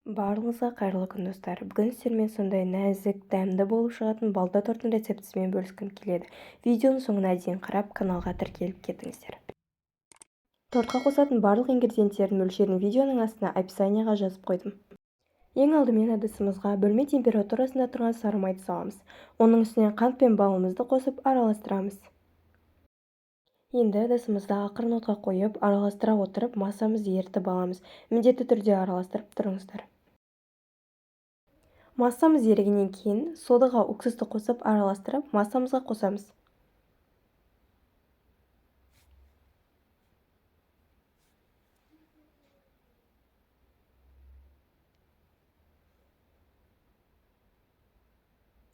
Барлығыңызға қайырлы күн, достар! Бүгін сіздермен сондай нәзік, дәмді болып шығатын балта торттың рецептісімен бөліскім келеді. Видеоның соңына дейін қарап, каналға тіркеліп кетіңіздер. Тортқа қосатын барлық ингредиенттердің мөлшерін видеоның астына описанияға жазып қойдым. Ең алдымен ыдысымызға бөлме температурасында тұрған сары майды саламыз. Оның үстіне қант пен балымызды қосып араластырамыз. Енді ыдысымызды ақырын отқа қойып, араластыра отырып, массамызды ерітіп аламыз. Міндетті түрде араластырып тұрыңыздар. Массамыз ерігеннен кейін содаға уксусты қосып араластырып, массамызға қосамыз.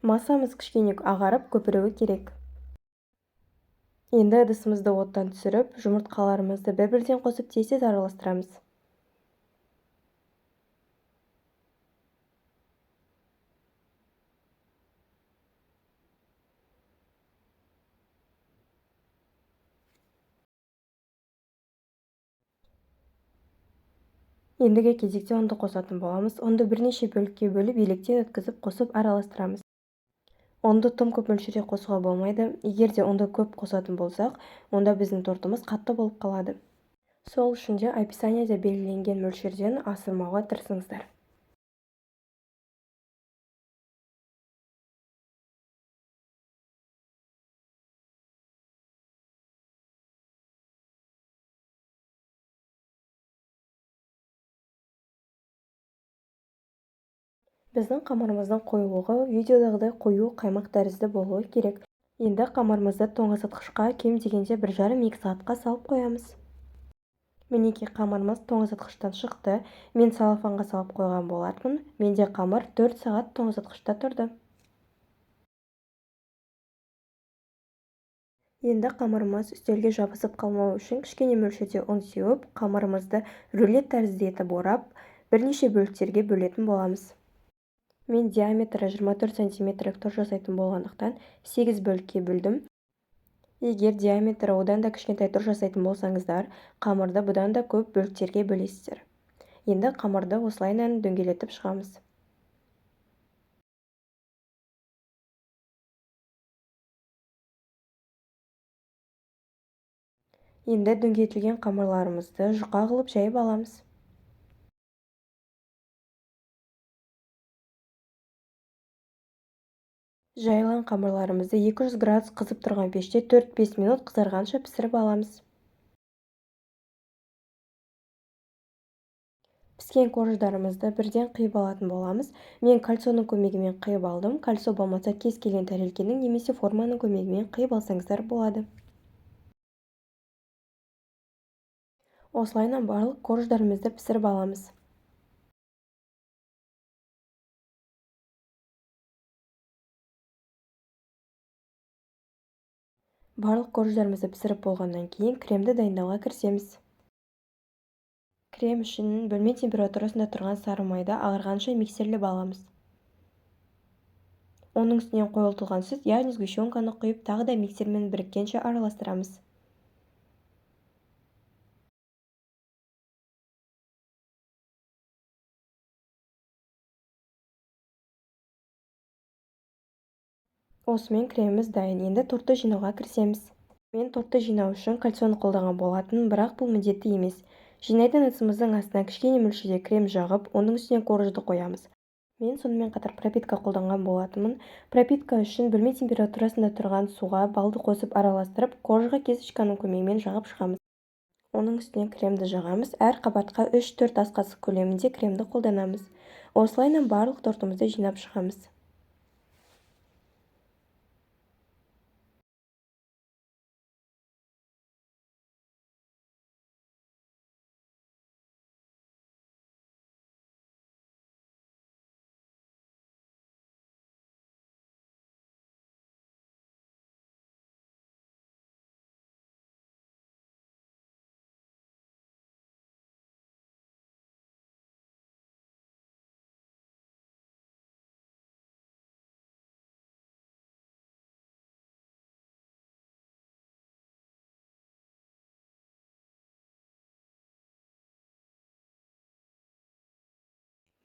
Массамыз кішкене ағарып, көпіруі керек. Енді ыдысымызды оттан түсіріп, жұмыртқаларымызды бір-бірден қосып тез-тез араластырамыз. Ендігі кезекте ұнды қосатын боламыз. Ұнды бірнеше бөлікке бөліп, електен өткізіп қосып араластырамыз. Ұнды тым көп мөлшерде қосуға болмайды. Егер де ұнды көп қосатын болсақ, онда біздің тортымыз қатты болып қалады. Сол үшін де описаниеде белгіленген мөлшерден асырмауға тырысыңыздар. Біздің қамырымыздың қоюлығы видеодағыдай қою қаймақ тәрізді болуы керек. Енді қамырымызды тоңазытқышқа кем дегенде 1,5-2 сағатқа салып қоямыз. Мінекей қамырымыз тоңазытқыштан шықты. Мен целлофанға салып қойған болатынмын. Менде қамыр 4 сағат тоңазытқышта тұрды. Енді қамырымыз үстелге жабысып қалмау үшін кішкене мөлшерде ұн сеуіп, қамырымызды рулет тәрізді етіп орап, бірнеше бөліктерге бөлетін боламыз. Мен диаметрі 24 сантиметрлік торт жасайтын болғандықтан 8 бөлікке бөлдім. Егер диаметрі одан да кішкентай торт жасайтын болсаңыздар, қамырды бұдан да көп бөліктерге бөлесіздер. Енді қамырды осылайынан дөңгелетіп шығамыз. Енді дөңгелетілген қамырларымызды жұқа қылып жайып аламыз. Жайылған қамырларымызды 200 градус қызып тұрған пеште 4-5 минут қызарғанша пісіріп аламыз. Піскен корждарымызды бірден қиып алатын боламыз. Мен кольцоның көмегімен қиып алдым. Кольцо болмаса кез келген тәрелкенің немесе форманың көмегімен қиып алсаңыздар болады. Осылайынан барлық корждарымызды пісіріп аламыз. Барлық корждарымызды пісіріп болғаннан кейін кремді дайындауға кірісеміз. Крем үшін бөлме температурасында тұрған сары майды ағарғанша миксерлеп аламыз. Оның үстінен қойылтылған сүт, яғни сгущенканы құйып, тағы да миксермен біріккенше араластырамыз. Осымен креміміз дайын. Енді тортты жинауға кірісеміз. Мен тортты жинау үшін кольцоны қолданған болатын, бірақ бұл міндетті емес. Жинайтын ыдысымыздың астына кішкене мөлшерде крем жағып, оның үстіне коржды қоямыз. Мен сонымен қатар пропитка қолданған болатынмын. Пропитка үшін бөлме температурасында тұрған суға балды қосып араластырып, коржға кисточканың көмегімен жағып шығамыз. Оның үстіне кремді жағамыз. Әр қабатқа 3-4 ас қасық көлемінде кремді қолданамыз. Осылайынан барлық тортымызды жинап шығамыз.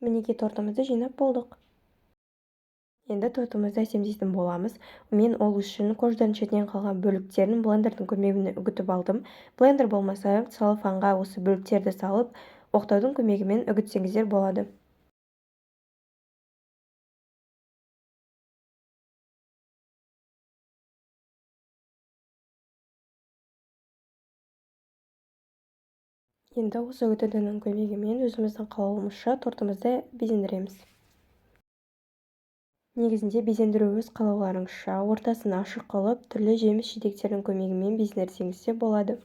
Мінекей, тортымызды жинап болдық. Енді тортымызды әсемдейтін боламыз. Мен ол үшін корждың шетінен қалған бөліктерін блендердің көмегімен үгітіп алдым. Блендер болмаса, целлофанға осы бөліктерді салып, оқтаудың көмегімен үгітсеңіздер болады. Енді осы үгітіндінің көмегімен өзіміздің қалауымызша тортымызды безендіреміз. Негізінде безендіру өз қалауларыңызша, ортасын ашық қылып, түрлі жеміс-жидектердің көмегімен безендірсеңіз де болады.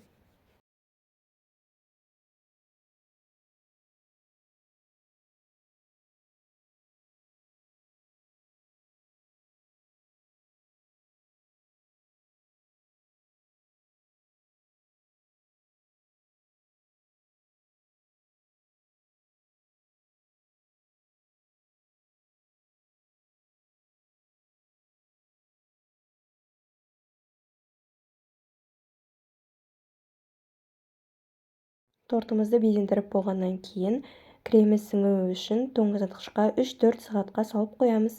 Тортымызды безендіріп болғаннан кейін кремі сіңуі үшін тоңазытқышқа 3-4 сағатқа салып қоямыз.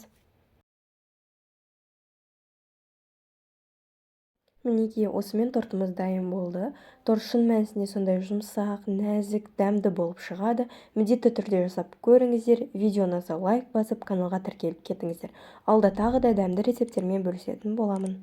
Мінекей, осымен тортымыз дайын болды. Торт шын мәнісінде сондай жұмсақ, нәзік, дәмді болып шығады. Міндетті түрде жасап көріңіздер. Видеоны лайк басып, каналға тіркеліп кетіңіздер. Алда тағы да дәмді рецепттермен бөлісетін боламын.